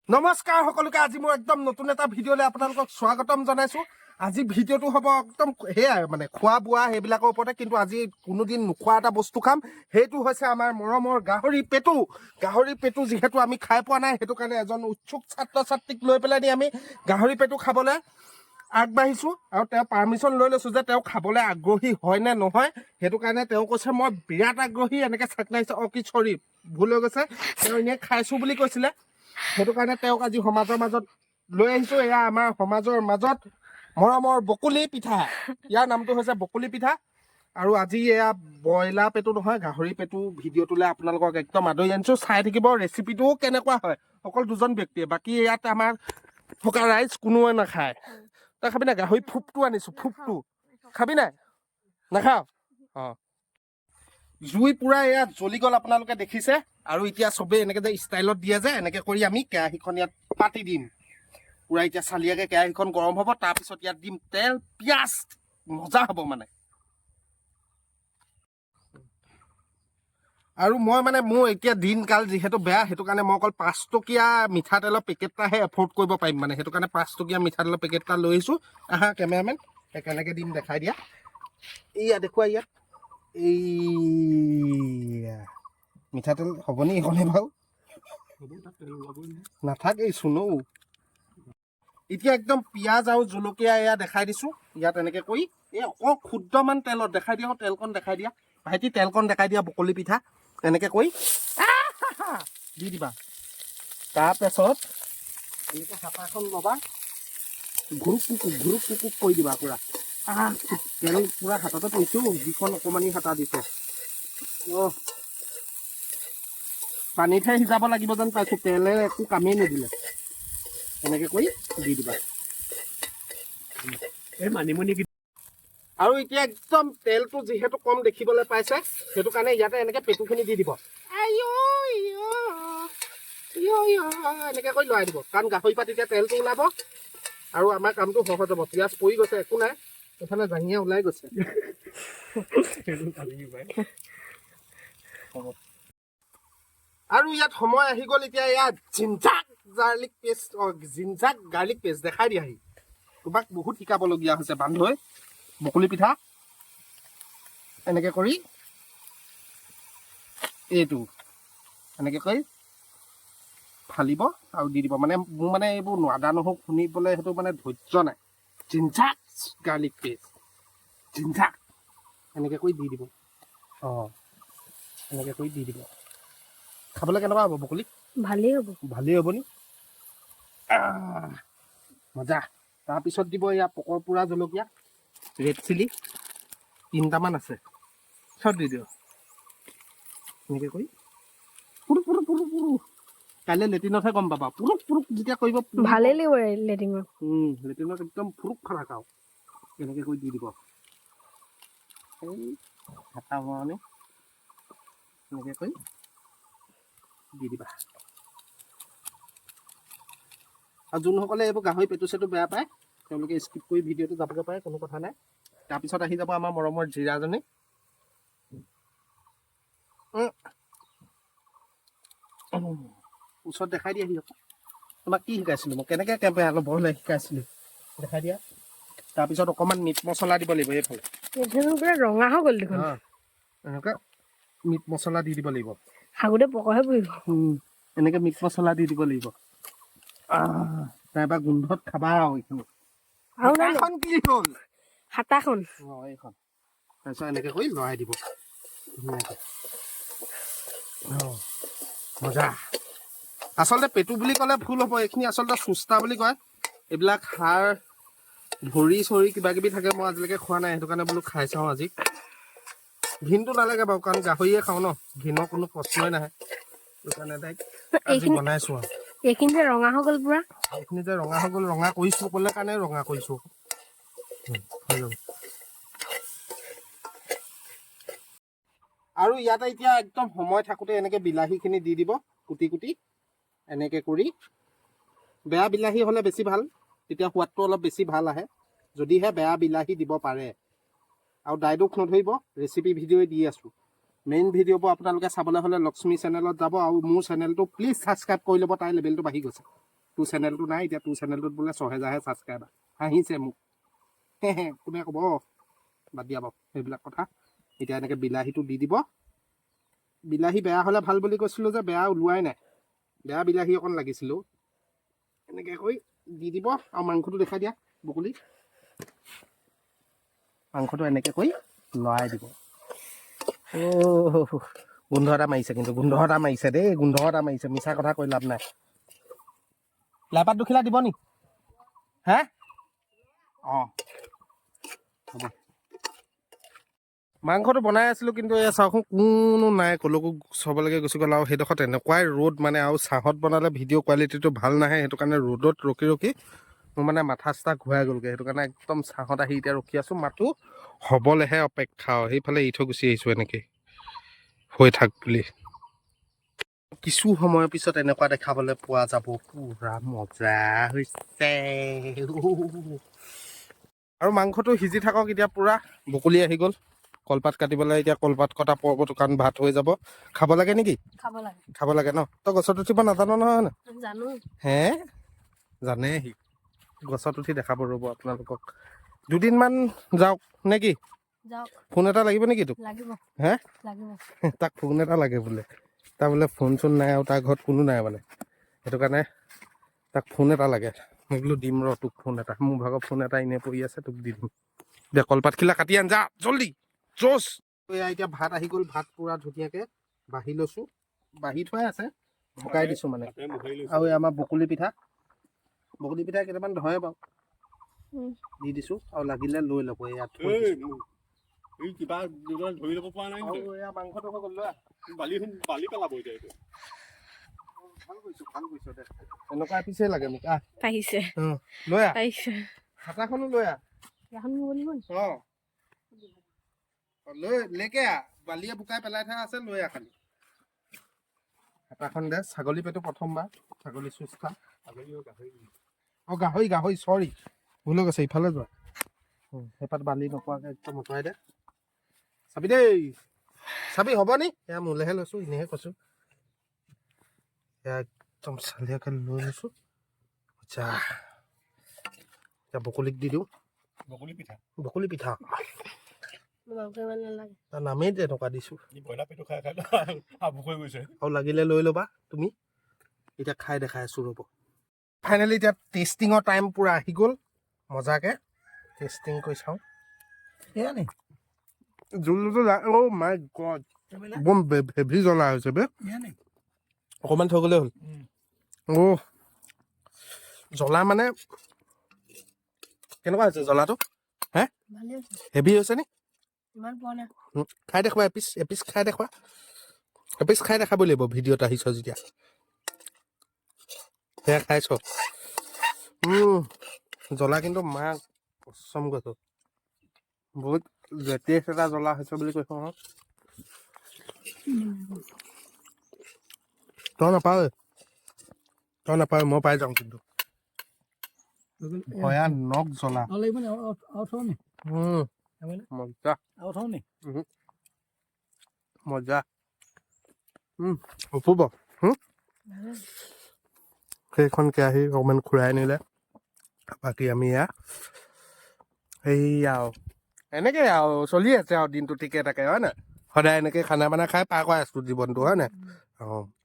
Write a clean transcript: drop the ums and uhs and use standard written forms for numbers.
নমস্কাৰ সকলোকে, আজি মোৰ একদম নতুন এটা ভিডিঅ'লৈ আপোনালোকক স্বাগতম জনাইছোঁ। আজি ভিডিঅ'টো হ'ব একদম সেয়াই মানে খোৱা বোৱা সেইবিলাকৰ ওপৰতে, কিন্তু আজি কোনোদিন নোখোৱা এটা বস্তু খাম। সেইটো হৈছে আমাৰ মৰমৰ গাহৰি পেটু। গাহৰি পেটু যিহেতু আমি খাই পোৱা নাই, সেইটো কাৰণে এজন উৎসুক ছাত্ৰ ছাত্ৰীক লৈ পেলাই নি আমি গাহৰি পেটু খাবলৈ আগবাঢ়িছোঁ আৰু তেওঁ পাৰ্মিশ্যন লৈ লৈছোঁ যে তেওঁ খাবলৈ আগ্ৰহী হয় নে নহয়। সেইটো কাৰণে তেওঁ কৈছে মই বিৰাট আগ্ৰহী, এনেকৈ চাকনাইছে। অ' কি চৰি, ভুল হৈ গৈছে, তেওঁ এনেই খাইছোঁ বুলি কৈছিলে। সেইটো কাৰণে তেওঁক আজি সমাজৰ মাজত লৈ আহিছোঁ। এয়া আমাৰ সমাজৰ মাজত মৰমৰ বকুলি পিঠা, ইয়াৰ নামটো হৈছে বকুলি পিঠা। আৰু আজি এয়া ব্ৰইলাৰ পেটু নহয়, গাহৰি পেটু ভিডিঅ'টোলৈ আপোনালোকক একদম আদৰি আনিছোঁ। চাই থাকিব ৰেচিপিটোও কেনেকুৱা হয়। অকল দুজন ব্যক্তিয়ে, বাকী ইয়াত আমাৰ থকা ৰাইজ কোনোৱে নাখায়। তই খাবি নাই? গাহৰি ফুপটো আনিছোঁ, ফুপটো খাবি নাই? নাখাওঁ। অঁ, জুই পুৰা এয়া জ্বলি গ'ল, আপোনালোকে দেখিছে। আৰু এতিয়া চবেই এনেকৈ যে ষ্টাইলত দিয়ে যে, এনেকৈ কৰি আমি কেৰাহীখন ইয়াত পাতি দিম। পুৰা এতিয়া চালিয়াকৈ কেৰাহীখন গৰম হ'ব, তাৰপিছত ইয়াত দিম তেল, পিঁয়াজ, মজা হ'ব মানে। আৰু মই মানে মোৰ এতিয়া দিনকাল যিহেতু বেয়া, সেইটো কাৰণে মই অকল 5 টকীয়া মিঠাতেলৰ পেকেট এটাহে এফৰ্ড কৰিব পাৰিম মানে। সেইটো কাৰণে 5 টকীয়া মিঠাতেলৰ পেকেট এটা লৈ আহিছোঁ। আহা কেমেৰামেন, কেনেকৈ দিম দেখাই দিয়া। এইয়া দেখুওৱা ইয়াত, এইয়া মিঠাতেল হ'বনি এইকণে বাৰু? নাথাকে চুনৌ। এতিয়া একদম পিঁয়াজ আৰু জলকীয়া এয়া দেখাই দিছোঁ। ইয়াত এনেকৈ কৰি এই অকল ক্ষুদ্ৰমান তেলত দেখাই দিয়া, তেলকণ দেখাই দিয়া ভাইটি, তেলকণ দেখাই দিয়া। বকলি পিঠা এনেকৈ কৰি দি দিবা। তাৰপাছত এনেকৈ হাতাখন ল'বা, ঘুৰুক কুকুক ঘুৰুক কুকুক কৰি দিবা পুৰা। আহ, তেল পুৰা হাততে পৰিছোঁ, যিখন অকণমানি হাতা দিছে। অ' পানীতহে সিজাব লাগিব যেন পাইছোঁ, তেলে একো কামেই নিদিলে। এনেকৈ কৰি দি দিবা। এই মানিমুনি। আৰু এতিয়া একদম তেলটো যিহেতু কম দেখিবলৈ পাইছে, সেইটো কাৰণে ইয়াতে এনেকৈ পেটুখিনি দি দিব। এনেকৈ কৰি লৰাই দিব, কাৰণ গাহৰি পৰা তেতিয়া তেলটো ওলাব আৰু আমাৰ কামটো সহজ হ'ব। পিঁয়াজ পৰি গৈছে, একো নাই, এইফালে জাঙিয়া ওলাই গৈছে। আৰু ইয়াত সময় আহি গ'ল এতিয়া ইয়াত জিঞ্জাৰ গাৰ্লিক পেষ্ট, অঁ জিঞ্জাৰ গাৰ্লিক পেষ্ট দেখাই দিয়াহি। তোমাক বহুত শিকাবলগীয়া হৈছে বান্ধৈ। বকুলি পিঠা এনেকৈ কৰি এইটো এনেকৈ কৰি ফালিব আৰু দি দিব। মানে মোৰ মানে এইবোৰ আদা নহৰু খুন্দিবলৈ সেইটো মানে ধৈৰ্য নাই। জিঞ্জাৰ গাৰ্লিক পেষ্ট জিঞ্জাৰ এনেকৈ কৰি দি দিব। অঁ, এনেকৈ কৰি দি দিব। খাবলৈ কেনেকুৱা হ'ব বকুলি? ভালেই হ'ব। ভালেই হ'ব নি? আহ, মজা। তাৰপিছত দিব ইয়াৰ পকৰ পোৰা জলকীয়া, ৰেড চিলি তিনিটামান আছে, চব দি দিয়ক। এনেকৈ কৰি পুৰুক পুৰুক পুৰুক পুৰুক। কাইলৈ লেট্ৰিনতহে গম পাবা, পুৰুক পুৰুক যেতিয়া কৰিব পুৰিব। ভালেই লাগিব লেটিঙত। লেট্ৰিনত একদম ফুৰুক ফাৰাক আৰু এনেকৈ কৰি দি দিব। এই হাতা মৰণি এনেকৈ কৰি দি দিবা। আৰু যোনসকলে এইবোৰ গাহৰি পেটু চেটু বেয়া পায়, তেওঁলোকে স্কিপ কৰি ভিডিঅ'টো যাবগৈ পাৰে, কোনো কথা নাই। তাৰপিছত আহি যাব আমাৰ মৰমৰ জিৰাজনী। উম। উম। ওচৰত দেখাই দিয়া আকৌ। তোমাক কি শিকাইছিলোঁ মই, কেনেকৈ কেমেৰা ল'বলৈ শিকাইছিলোঁ, দেখাই দিয়া। তাৰপিছত অকণমান মিট মছলা দিব লাগিব এইফালে। এইখন পুৰা ৰঙা হৈ গ'ল দেখোন। অঁ, এনেকৈ মিট মছলা দি দিব লাগিব। শাগুতে পকৰহে পুৰিব। এনেকৈ মিট মছলা দি দিব লাগিব। আহ, নাইবা গোন্ধত খাবা আৰু এইখিনি। আৰু নাই নি? এখন কি হ'ল? হাতাখন। অঁ, এইখন। তাৰপিছত এনেকৈ কৰি লৰাই দিব ধুনীয়াকৈ। অঁ, মজা। আচলতে পেটু বুলি ক'লে ভুল হ'ব, এইখিনি আচলতে চুস্তা বুলি কয়। এইবিলাক হাড় ভৰি চৰি কিবা কিবি থাকে, মই আজিলৈকে খোৱা নাই, সেইটো কাৰণে বোলো খাই চাওঁ আজি। ঘিণটো নালাগে বাৰু, কাৰণ গাহৰিয়ে খাওঁ ন, ঘিণৰ কোনো প্ৰশ্নই নাহে। সেইটো কাৰণে তাইক আজি এইখিনি বনাইছোঁ আৰু। এইখিনি যে ৰঙা হৈ গ'ল পুৰা। এইখিনি যে ৰঙা হৈ গ'ল, ৰঙা কৰিছোঁ ক'লে কাৰণে ৰঙা কৰিছোঁ। হৈ যাব। আৰু ইয়াতে এতিয়া একদম সময় থাকোঁতে এনেকৈ বিলাহীখিনি দি দিব কুটি কুটি এনেকৈ কৰি। বেয়া বিলাহী হ'লে বেছি ভাল, তেতিয়া সোৱাদটো অলপ বেছি ভাল আহে, যদিহে বেয়া বিলাহী দিব পাৰে। আৰু দাইদোষ নধৰিব, ৰেচিপি ভিডিঅ'ই দি আছোঁ। মেইন ভিডিঅ'বোৰ আপোনালোকে চাবলৈ হ'লে লক্ষ্মী চেনেলত যাব আৰু মোৰ চেনেলটো প্লিজ ছাবস্ক্ৰাইব কৰি ল'ব, তাইৰ লেভেলটো বাঢ়ি গৈছে। তোৰ চেনেলটো নাই, এতিয়া তোৰ চেনেলটোত বোলে 6000হে ছাবস্ক্ৰাইবাৰ। হাঁহিছে মোক। কোনে ক'ব? বাদ দিয়া বাৰু সেইবিলাক কথা। এতিয়া এনেকৈ বিলাহীটো দি দিব। বিলাহী বেয়া হ'লে ভাল বুলি কৈছিলোঁ যে, বেয়া ওলোৱাই নাই। বেয়া বিলাহী অকণ লাগিছিলোঁ। এনেকৈ কৰি দি দিব আৰু মাংসটো দেখাই দিয়া বকুলি। মাংসটো এনেকৈ কৰি লৰাই দিব। অ' গোন্ধ এটা মাৰিছে কিন্তু, গোন্ধ এটা মাৰিছে দেই, গোন্ধ এটা মাৰিছে। মিছা কথা কৈ লাভ নাই। লাইপাত দুখিলা দিব নি? হে, অঁ, হ'ব। মাংসটো বনাই আছিলোঁ, কিন্তু এয়া চাওকচোন, কোনো নাই, ক'লৈকো চবলৈকে গুচি গ'ল। আৰু সেইডোখৰত এনেকুৱাই ৰ'দ মানে, আৰু ছাঁহত বনালে ভিডিঅ' কোৱালিটিটো ভাল নাহে। সেইটো কাৰণে ৰ'দত ৰখি ৰখি মোৰ মানে মাথা চাথা ঘূৰাই গ'লগৈ। সেইটো কাৰণে একদম ছাঁহত আহি এতিয়া ৰখি আছোঁ, মাথো হ'বলেহে অপেক্ষা। আৰু সেইফালে এৰি থৈ গুচি আহিছোঁ এনেকৈ হৈ থাক বুলি। কিছু সময়ৰ পিছত এনেকুৱা দেখাবলৈ পোৱা যাব। পুৰা মজা হৈছে। আৰু মাংসটো সিজি থাকক এতিয়া পুৰা। বকুলি আহি গ'ল কলপাত কাটিবলৈ। এতিয়া কলপাত কটা পৰ্বটো, কাৰণ ভাত হৈ যাব। খাব লাগে নেকি? খাব লাগে। খাব লাগে ন? তই গছত উঠিব নাজান নহয় ন? জানো। হে, জানে সি। গছত উঠি দেখাব ৰ'ব আপোনালোকক। দুদিনমান যাওক নে কি? যাওক। ফোন এটা লাগিব নেকি তোক? লাগিব। হে? লাগিব। তাক ফোন এটা লাগে বোলে। তাৰ বোলে ফোন চোন নাই আৰু তাৰ ঘৰত কোনো নাই মানে, সেইটো কাৰণে তাক ফোন এটা লাগে। মই বোলো দিম ৰ তোক ফোন এটা, মোৰ ভাগৰ ফোন এটা এনেই পৰি আছে, তোক দি দিম দে। কলপাতখিলা কাটি আন যা জল্দি, জোচ। এয়া এতিয়া ভাত আহি গ'ল। ভাত পূৰা ধুনীয়াকৈ বাঢ়ি লৈছোঁ, বাঢ়ি থোৱাই আছে, শুকাই দিছোঁ মানে। আৰু এই আমাৰ বকুলি পিঠা, বকুলি পিঠা কেইটামান ধৰে বাৰু। দি দিছোঁ আৰু লাগিলে লৈ ল'ব। এয়া থৈ দিছোঁ। এই কিবা দুজন ধৰি ল'ব পৰা নাই। আৰু এয়া মাংসটো হৈ গ'ল, লোৱা। বালি বালি পেলাব এতিয়া এইটো। ভাল কৰিছোঁ, ভাল কৰিছোঁ দে। এনেকুৱা পিছেই লাগে মোক। আহ। আহিছে। লৈ আহ। আহিছে। হাতাখনো লৈ আহ। এখন নিব। অঁ, লৈ লেকে আহ। বালিয়ে বোকাই পেলাই থোৱা আছে, লৈ আহ খালি। হাতাখন দে। ছাগলী পেটু প্ৰথমবাৰ, ছাগলী চুচ খা। অঁ, গাহৰি, গাহৰি, চৰি, ভুল হৈ গৈছে। ইফালে যোৱা। সেইপাত বালি নোপোৱাকৈ একদম আঁতৰাই দে। চাবি দেই, চাবি। হ'ব নি? এয়া মোলৈহে লৈছোঁ, এনেইহে কৈছোঁ। এয়া একদম চালিয়াকৈ লৈ লৈছোঁ। আচ্ছা, এতিয়া বকুলিক দি দিওঁ। বকুলি পিঠা। বকুলি পিঠা। মাংস ইমান নালাগে। তাৰ নামেই তেনেকুৱা দিছোঁ। ই ব্ৰইলাৰ পেটু খাই খাই আভুক হৈ গৈছে। আৰু লাগিলে লৈ ল'বা তুমি। এতিয়া খাই দেখাই আছোঁ ৰ'ব। ফাইনেলি এতিয়া টেষ্টিঙৰ টাইম পূৰা আহি গ'ল। মজাকৈ টেষ্টিং কৰি চাওঁ। এয়া নি? জোলটো, অ' মাই গড, বম হেভি জ্বলা হৈছে বে। এয়া নি? অকণমান থৈ গ'লেই হ'ল। অ' জ্বলা মানে কেনেকুৱা হৈছে জ্বলাটো? ভালে হৈছে। হেভি হৈছে নি? ইমান পোৱা নাই। খাই দেখুৱা এপিচ, এপিচ খাই দেখুৱা। এপিচ খাই দেখাব লাগিব ভিডিঅ'ত আহিছ যেতিয়া। সেয়া খাইছ। জ্বলা কিন্তু, মা কচম কৈছোঁ, বহুত লেটেষ্ট এটা জ্বলা হৈছে বুলি কৈছোঁ নহয়। তই নাপাৱ, তই নাপাৱ, মই পাই যাওঁ কিন্তু। ভয়ানক জ্বলা। আৰু লাগিব নি? আৰু থওঁ নি? মজা। আৰু থওঁ নি? মজা, অপূৰ্ব। সেইখন কেৰাহী অকণমান খুৰাই নিলে। বাকী আমি এয়া সেইয়া আৰু এনেকৈ আৰু চলি আছে আৰু দিনটো ঠিকে থাকে, হয় নাই? সদায় এনেকৈ খানা বানা খাই পাৰ কৰাই আছোঁ জীৱনটো, হয় নাই? অঁ।